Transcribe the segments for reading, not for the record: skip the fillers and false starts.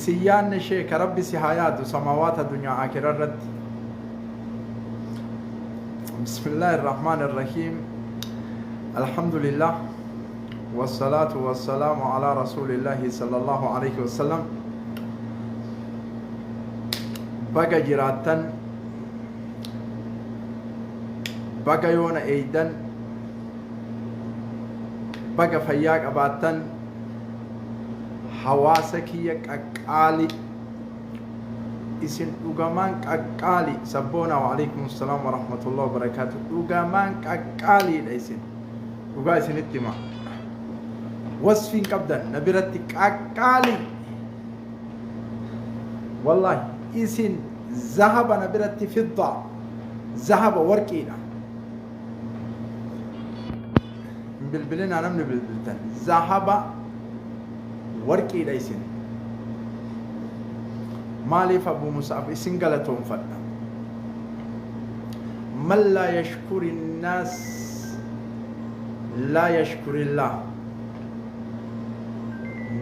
Isin yaanne sheeka Rabbi si haa yaadu samaawaata dunyaa aakira irratti. Bismillaahi Irrahmaan Irrahiim. Alhamdulillah. Wassalaatu wassalaamu alaa rasuulillaahi sallallahu alayhi wasallam. Baga jiraattan, baga yoona eeydan, baga fayyaa qabaattan, hawaasa kiyya qaqqaali, isin dhugamaan qaqqaali. Sabboona, wa'alaikum assalaam wa rahmatullahi wa barakaatu. Dhugamaan qaqqaaliidha isin, dhugaa isinitti hima, wasfiin qabdan na biratti qaqqaali. Wallaahi isin zahaba na biratti, fiddaa, zahaba, warqiidha. Hin bilbilinaa namni bilbiltan. Zahaba, warqiidha isin. Maaliif Abu Mus'ab isin galatoonfadha? Man laa yashkuri nnaas laa yashkurillah.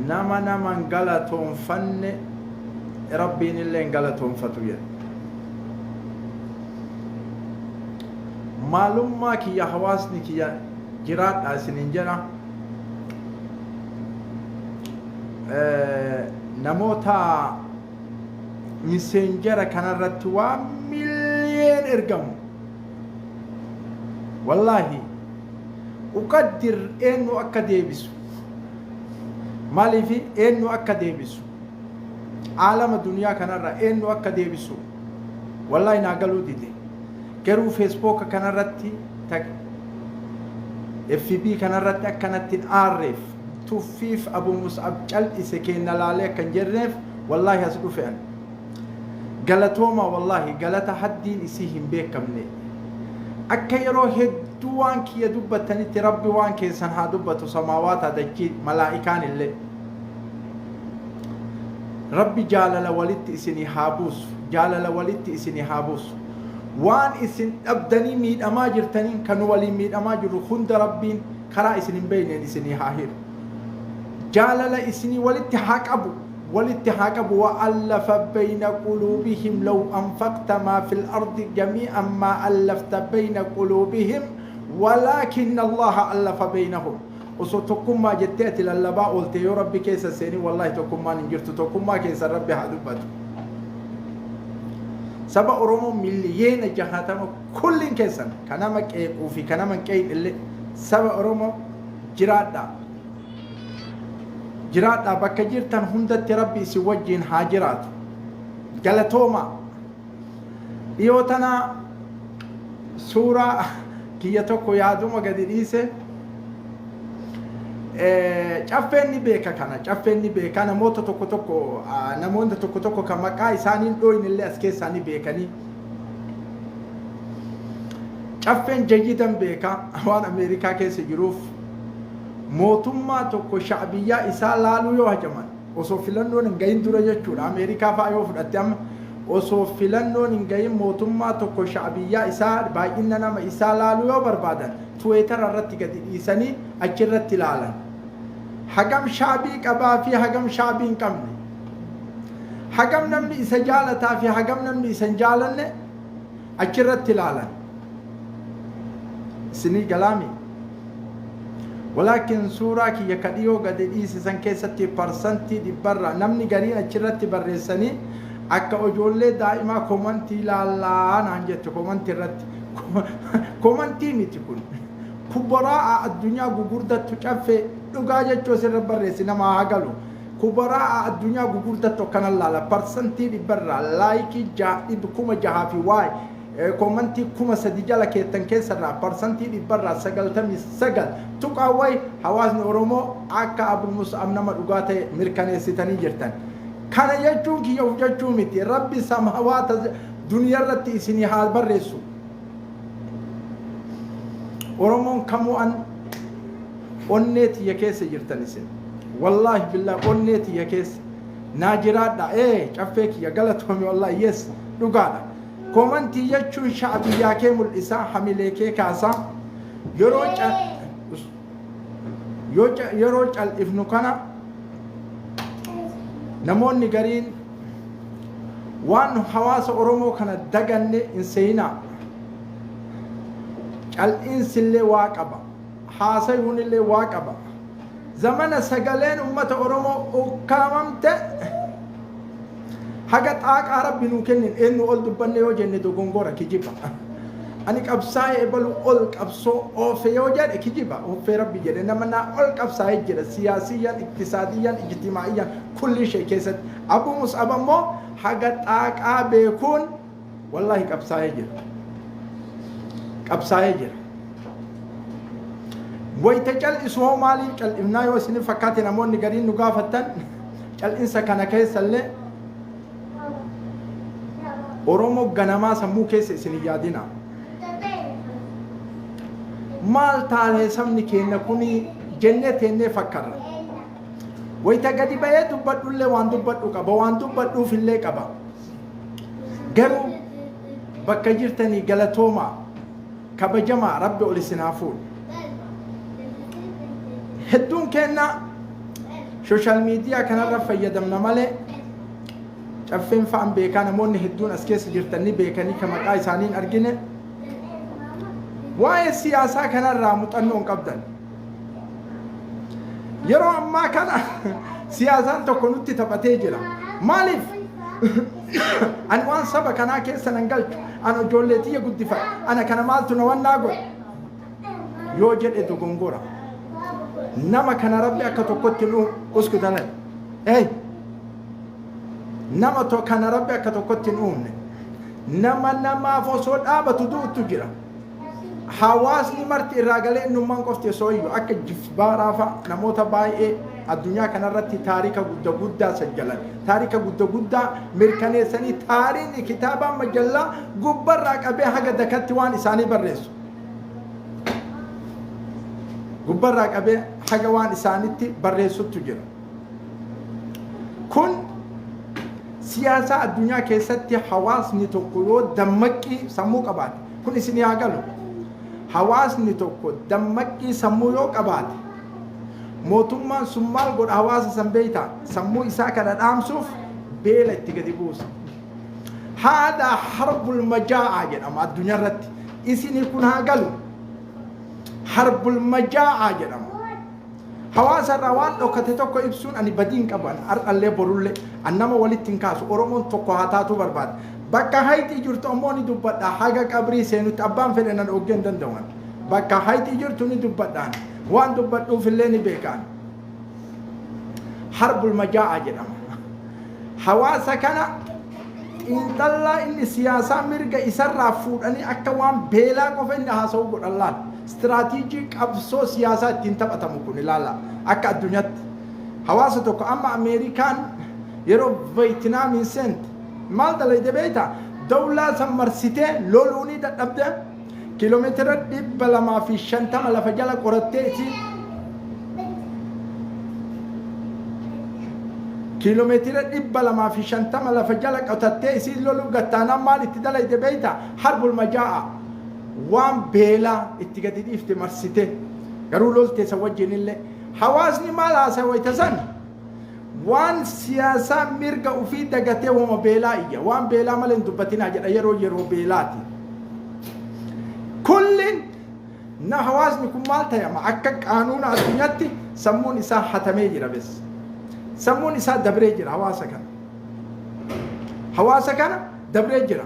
Nama naman galatoonfanne Rabbiin illee hin galatoonfatu jedha. Maalummaa kiyya, hawaasni kiyya, jiraadhaa isiniin jedha. Namoota miseenjara kanarratti waan miliyeen ergamu. Wallaahi uqaddir eenyu akka deebisu, maaliif eenyu akka deebisu, aalama duniyaa kanarra eenyu akka deebisu wallaahi naa galuu dide. Garuu feesbuuka kanarratti, FB kanarratti akkanatti hin aarreef, tuffiif Abu Mus'ab cal'ise keenna laalee akka hin jenneef wallaahi as dhufe an. Galatooma, wallaahi galata haddiin isii hin beekamne. Akka yeroo hedduu waan kiyya dubbattanitti Rabbi waan keessan haa dubbatu, samaawaata dachii malaa'ikaan illee. Rabbi jaalala walitti isinii haa buusu. Jaalala walitti isinii haa buusu. Waan isin dhabdanii miidhamaa jirtaniin kan nu waliin miidhamaa jirru hunda Rabbiin karaa isin hin beekneen isinii haa hiru. Jaalala isinii walitti haa qabu. Walitti haa qabu. Wa'allafa bayna quluubihim, law anfaqta maa fil ardi jamii'an maa allafta bayna quluubihim walaakinna Allaha allafa baynahum. Osoo tokkummaa jettee ati lallabaa oolte, yoo Rabbi keessa seenin wallaahi tokkummaan hin jirtu. Tokkummaa keessan Rabbi haa dubbatu. Saba Oromoo miliyeena 60 kulliin keessan, ka nama qeequu fi ka nama hin qeeqne illee, saba Oromoo jiraadhaa. Jiraadhaa bakka jirtan hundatti, Rabbi isin wajjiin haa jiraatu. Galatoomaa. Dhiyoo tana suuraa kiyya tokko yaaduma gadi dhiise. Caffeen ni beeka kana, caffeen ni beeka. Namoota tokko tokko, namoonni tokko tokko kan maqaa isaanii hin dhooyne illee as keessaa ni beekanii. Caffeen jayyidan beeka waan Ameerikaa keessa jiruuf. Mootummaa tokko sha'biyyaa isaa laaluu yoo hajaman, osoo filannoon hin gahin dura jechuudha, Ameerikaa fa'aa yoo fudhatte, amma osoo filannoon hin gahin mootummaa tokko sha'biyyaa isaa, baay'ina nama isaa laaluu yoo barbaadan, Tiweetara irratti gadi dhiisanii achirratti ilaalan. Hagam shaabii qabaa fi hagam shaabii hin qabne, hagam namni isa jaalataa fi hagam namni isa hin jaalanne achirratti ilaalan. Isinii galaami? Walaakin suuraa kiyya ka dhiyoo gadi dhiise san keessatti 100% namni gariin achirratti barreessanii akka ijoollee daa'imaa komantii laallaa naan jette. Komantii irratti, komantii miti kun, kubaraa'a addunyaa gugurdattu caffee dhugaa jechuu asirra barreessi nama haa galu. Kubaraa'a addunyaa gugurdattu akkana laala. 100% laayikii 6,000 fi waa'ee koomantii 3000 jala keettan keessarraa 99% tuqaa wayi hawaasni Oromoo akka Abu Mus'ab nama dhugaa ta'e mirkaneessitanii jirtan. Kana jechuun kiyya of jechuu miti. Rabbi samaawaata duniyaa irratti isinii haa barreessu. Oromoon kamuu an onnee tiyya keessa jirtan isin. Wallaahi billaahi onnee tiyya keessa. Naa jiraadha. Ee, caffee kiyya galatoomi, wallaahi, yes, dhugaadha. Koomantii jechuun sha'biyyaa kee mul'isa, hamilee kee kaasa. Yeroo cal'ifnu kana Namoonni gariin waan hawaasa Oromoo kana daganne hin seenaa. Cal'iinsillee waa qaba. Haasayuunillee waa qaba. Zamana sagaleen ummata Oromoo ukkaamamte, haga xaaqaa Rabbi nuu kennin eenyu ol dubbanne yoo jenne dogongora, kijiba. Ani qabsaa'ee ebalu ol qabsoo oofe yoo jedhe kijiba. Ooffee Rabbi jedhe, nama naa ol qabsaa'ee jira, siyaasiyyan, iktisaadiyyan, ijtimaaiyyan, kulli ishee keessatti. Abu Mus'ab ammoo haga xaaqaa beekuun wallahi qabsaa'ee jira. Qabsaa'ee jira. Wayita cal'isu hoo maaliif cal'ifnaa yoo isin fakkaate, namoonni gariin nu gaafattan, cal'insa kana keessallee Oromoo ganamaa sammuu keessa isin hin yaadina. Maal taanee sabni keenya kuni jennee teennee fakkarra. Wayita gadi ba'ee dubbadhullee waan dubbadhu qaba, waan dubbadhuufillee qaba. Garuu bakka jirtanii galatoomaa, kabajamaa, Rabbi ol isin haa fuudhu. Hedduun keenya social media kanarra fayyadamna malee, Caffeen fa'aan beekaa, namoonni hedduun as keessa jirtan ni beekanii, kan maqaa isaanii hin argine waa'ee siyaasaa kanarraa muuxannoo hin qabdan. Yeroo ammaa kana siyaasaan tokko nutti taphatee jira. Maaliif? Ani waan saba kanaa keessa nan galchu. Ani ijoollee tiyya guddifadha. Ana kana maaltu na wannaa godhe? Yoo jedhe dogongora. Nama kana Rabbi akka tokkotti nu uskutanan. Hey! Nama kana Rabbi akka tokkotti hin uumne. Nama namaaf osoo dhaabatu du'utu jira. Hawaasni marti irraa galee innummaan qofti osoo iyyuu akka jifbaaraa fa'a, namoota baay'ee addunyaa kanarratti taarika gudda guddaa sajjalan, taarika gudda guddaa mirkaneessanii, taariikni kitaabaa majallaa gubbarraa qabee haga dakatti waan isaanii barreessu, gubbarraa qabee haga waan isaanitti barreessuttu jira. Kun siyaasa addunyaa keessatti hawaasni tokko yoo dammaqqii sammuu qabaate, kun isin haa galu, hawaasni tokko dammaqqii sammuu yoo qabaate, mootummaan sun maal godha hawaasa san beeyta? Sammuu isaa kana dhaamsuuf beela itti gadi buusa. Haadha harbul majaa'aa jedhama addunyaa irratti. Isinii kun haa galu, harbul majaa'aa jedhama. Hawaasa irraa waan dhokate tokko ibsuun ani badii hin qabu. Ani har'allee borullee an nama walitti hin kaasu. Oromoon tokko haa taatuu barbaada. Bakka hayxii jirtu ammoo ni dubbadha haga qabrii seenutti. Abbaan fedhe nan oggee hin danda'u. Ani bakka hayxii jirtu ni dubbadhaan, waan dubbadhuufillee ni beekaan. Harbul majaa'aa jedhama. Hawaasa kana xiinxallaa inni siyaasaa mirga isarraa fuudhanii akka waan beelaa qofa inni haasa'u godhan laal. Istiraatiijii qabsoo siyaasaa ittiin taphatamu kun ilaala akka addunyaatti. Hawaasa tokko amma Ameerikaan yeroo Veetinaamiin seente maal dalayde beektaa? Dawlaa san marsitee loluunii dadhabde, kiiloomeetira 250 lafa jala qorattee isiin kiiloomeetira 250 lafa jala qotattee isiin loluu gattaanaan maal itti dalayde beektaa? Harbul majaa'a, waan beelaa itti gadi dhiifte marsite. Garuu lolte isa wajjin illee. Hawaasni maal haasa'e wayita san? Waan siyaasaa mirga ofii dagatee wama beelaa iyya. Waan beelaa malee hin dubbatinaa jedha, yeroo yeroo beelaati. Kullin na hawaasni kun maal ta'e amma? Akka qaanuuna addunyaatti sammuun isaa hatamee jira bes. Sammuun isaa dabree jira hawaasa kana. Hawaasa kana dabree jira.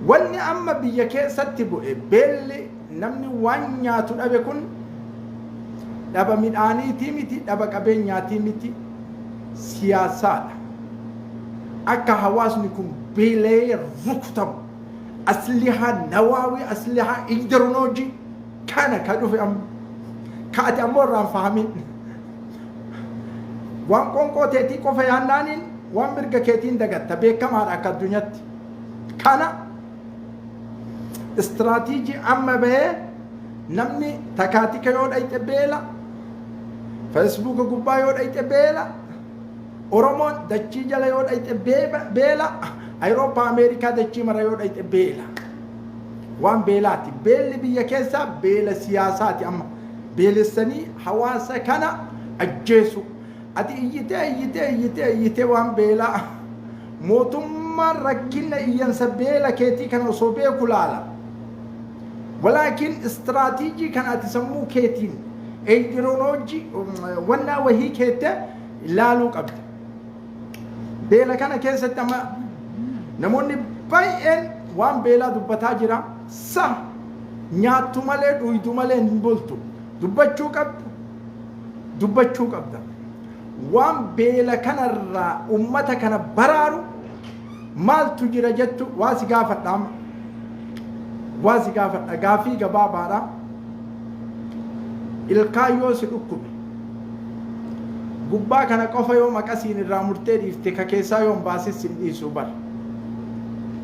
Wanni amma biyya keessatti bu'e, beelli, namni waan nyaatu dhabe kun dhaba midhaaniitii miti, dhaba qabeenyaatii miti, siyaasaadha. Akka hawaasni kun beela'ee rukutamu aslihaa nawaawii, aslihaa ideoloojii kana ka dhufe amma ka ati ammoo irraan fahamin, waan qoonqoo teetii qofa yaannaaniin waan mirga keetiin dagatta, beekamaadha akka addunyaatti. Kana istiraatiijii amma bahee namni takaatika yoo dhayxe beela, Feesbuuka gubbaa yoo dhayxe beela, Oromoon dachii jala yoo dhayxe beela, Awurooppaa, Ameerikaa, dachii mara yoo dhayxe beela. Waan beelaati. Beelli biyya keessaa beela siyaasaati amma. Beelessanii hawaasa kana ajjeesu. Ati iyyitee iyyitee iyyitee iyyitee waan beelaa mootummaan rakkina iyyansa beela keetii kana osoo beeku laala. Walaakin istiraatiijii kana ati sammuu keetiin eeyirooloojii wannaa wahii keette ilaaluu qabda. Beela kana keessatti amma namoonni baay'een waan beelaa dubbataa jira. Sa nyaattu malee dhuydu malee hin bultu. Dubbachuu qabda. Dubbachuu qabda. Waan beela kanarraa ummata kana baraaru maaltu jira jettu waa si gaafadha amma. Waa si gaafadha gaafii gabaabaadha. Ilkaan yoo si dhukkube gubbaa kana qofa yoo maqasiin irraa murtee dhiifte ka keessaa yoo hin baasis sin dhiisu bar.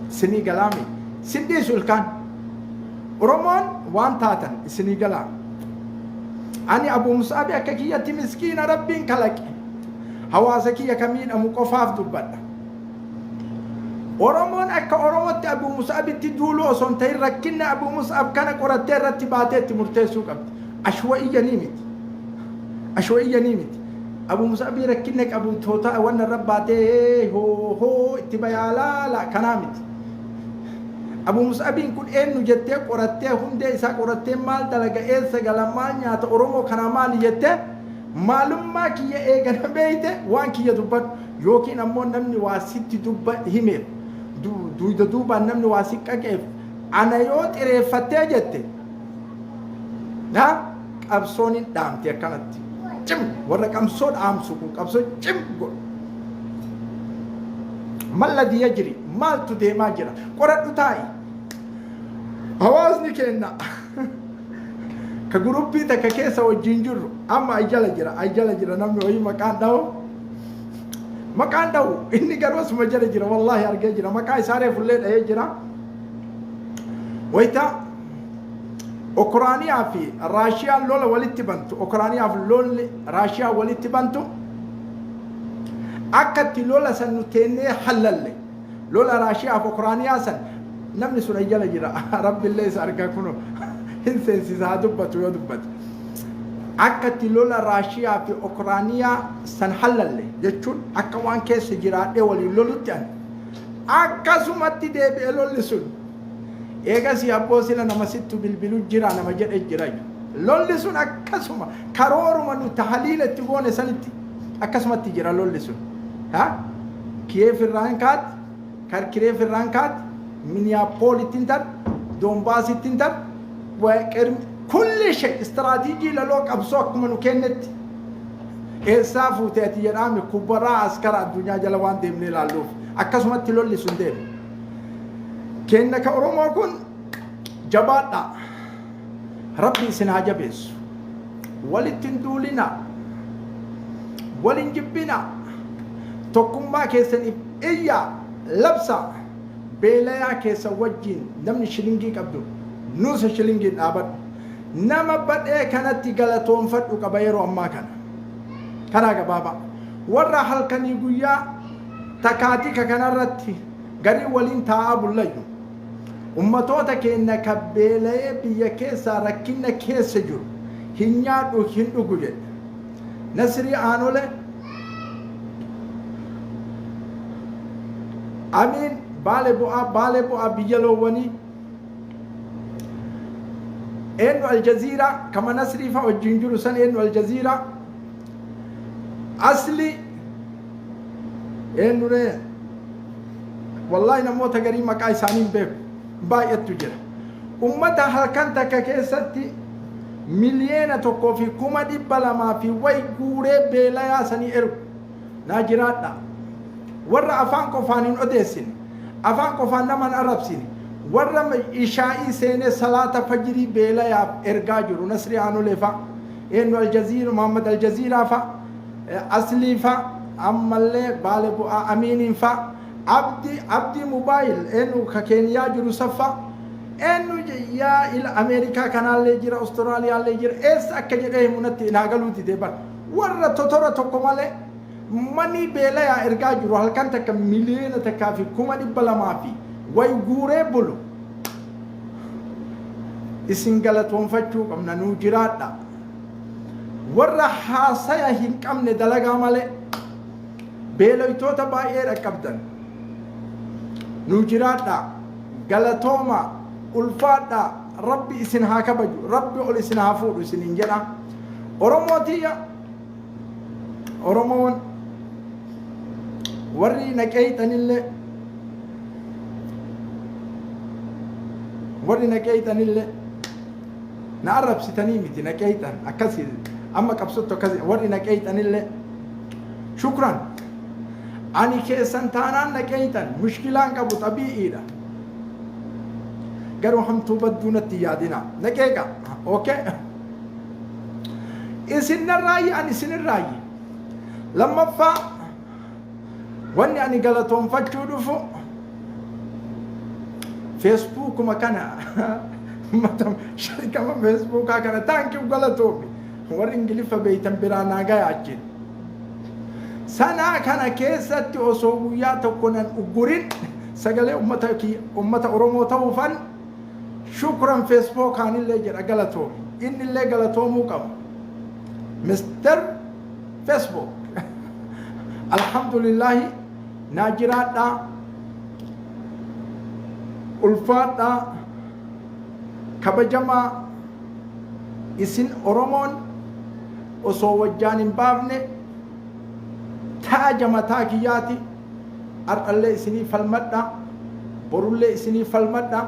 Sinii galaami. Sin dhiisu ilkaan. Oromoon waan taatan isinii galaa. Ani Abu Mus'aabi akka kiyyatti miskiina Rabbiin kalaqe. Hawaasa kiyya ka miidhamu qofaaf dubbadha. Oromoon akka Oromootti Abu Mus'aabitti duuluu osoo hin ta'in rakkinna Abu Mus'aab kana qorattee irratti baatee itti murteessuu qabdi. Ashwa'iyyanii miti. Ashwa'iyyanii miti. Abu Mus'aabii rakkinna qabu toota wanna irra baatee hoo hoo itti bayaa laala kanaa miti. Abu Mus'abiin kun eenyu jettee qorattee hundee isaa qorattee maal dalaga eessa gala maal nyaata Oromoo kanaa maali jettee maalummaa kiyya eegana beeyte waan kiyya dubbadhu yookiin ammoo namni waa sitti dubba himeef duyda duubaan namni waa si qaqeef ana yoo xireeffattee jette na qabsoon hin dhaamti akkanatti cim warra qabsoo dhaamsu kun qabsoo cim godhu. Malladii yajri maaltu deemaa jira qoradhu taa'i. Hawaasni keenna ka guruppii takka keessa wajjin jirru amma ajjala jira ajjala jira namni wayii maqaan dha'u maqaan dha'u inni garuu asuma jala jira wallaahi argee jira maqaa isaa reefullee dha'ee jira. Wayita Ukraaniyaa fi Raashiyaan lola walitti bantu Ukraaniyaa fi lolli Raashiyaa walitti bantu akka itti lola san nu teennee hallalle lola Raashiyaa fi Ukraaniyaa san namni sun jala jira rabbillee isa argaa kuno hin seensisa haa dubbatu yoo dubbate akka itti lola Raashiyaa fi Ukraaniyaa san hallalle jechuun akka waan keessa jiraadhee waliin lolutti ani akkasumatti deebi'e lolli sun. Eegasii abboo sila nama sittu bilbilu jira nama jedhe jira. Lolli sun akkasuma karooruma nu tahaliila itti goone sanitti akkasumatti jira lolli sun. Ha? Kiyeef irraan kaat, Karkireef irraan kaat, Miniyaapoolitti hin tar, Doonbaasitti hin tar, kulli shay istiraatiijii laloo qabsoo akkuma nu kennetti. Eessaa fuute ati jedhaami kubbaraa askara addunyaa jala waan deemnee ilaalluuf akkasumatti lolli sun deeme. Keenna ka Oromoo kun jabaadhaa. Rabbi isin haa jabeessu. Walitti hin duulinaa. Wal hin jibbinaa. Tokkummaa keessaniif iyyaa labsaa. Beelayaa keessan wajjin namni shilingii qabdu nuusa shilingiin dhaabadhu. Nama badhee kanatti galatoonfadhu qaba yeroo ammaa kana. Karaa gabaabaa. Warra halkanii guyyaa takaatika kanarratti garii waliin taa'aa bullayyu. Ummatoota keenna ka beelayee biyya keessaa rakkinna keessa jiru hin nyaadhu hin dhugu jedhe. Nasrii Aanole Amiin Baale bu'aa Baale bu'aa biyya loowwanii eenyu Aljaziiraa kama Nasrii fa'a wajjin jiru san eenyu Aljaziiraa Asli eenyu ree wallaahi namoota garii maqaa isaanii hin beeku baay'attu jira. Ummata halkan takka keessatti 1,200,000 fi way guuree beelayaa sanii ergu naa jiraadha. Warra afaan qofaan hin odeessine, afaan qofaan nama hin arrabsine, warra ishaa'ii seenee salaata fajirii beelayaaf ergaa jiru Nasrii Aanolee fa'a, eenyu Aljaziira, Muhammad Aljaziiraa fa'a, Aslii fa'a, ammallee Baale Bu'aa Amiiniin fa'a, Abdii Abdii Mubaayil eenyu ka Keeniyaa jiru saffa eenyu yaa ila Ameerikaa kanaallee jira Austraaliyaallee jira eessa akka jedhee himu natti naa galuu didee bar warra totora tokko malee manii beelayaa ergaa jiru halkan takka 1,200,000 fi way guuree bulu isin galatoonfachuu qabna nuu jiraadha. Warra haasaya hin qabne dalagaa malee beeloytoota baay'ee dhaqqabdan. Nu jiraadhaa, galatoomaa, ulfaadhaa, Rabbi isin haa kabaju, Rabbi ol isin haa fuudhu isiniin jedha. Oromoo tiyya, Oromoon warri na qeeyxanillee, warri na qeeyxanillee, na arrabsitanii miti, na qeeyxan akkasi, amma qabsottu akkasi, warri na qeeyxanillee shukran. Ani keessan taanaan na qeeyxan, mushkilaan qabu, xabii'iidha. Garuu hamtuu badduu natti hin yaadina, na qeeqa. Okay, isin narraayyi, ani isinirraayyi. Lammaffaa, wanni ani galatoonfachuu dhufu Feesbuukuma kana, sharikama Feesbuukaa kana. Thank you, galatoomi. Warri Ingiliffa beeytan biraa naa gaya achiin. Sanaa kana keessatti osoo guyyaa tokko nan uggurin sagalee ummata Oromoo ta'uufan shukran Feesbuukaanillee jedha. Galatoomi, innillee galatoomuu qaba, Mister Facebook. Alhamdulillahi, naa jiraadhaa, ulfaadhaa, kabajamaa. Isin Oromoon osoo wajjaan hin baafne taaja mataa kiyyaati. Har'allee isinii falmadha, borullee isinii falmadha,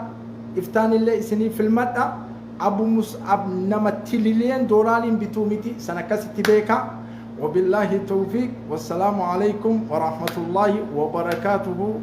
iftaanillee isinii filmadha. Abu Mus'ab nama tililiyen doolaariin bituu miti, san akkasitti beekaa. Wabillaahi tawfiiq, wassalaamu alaikum warahmatullaahi wabarakaatuhu.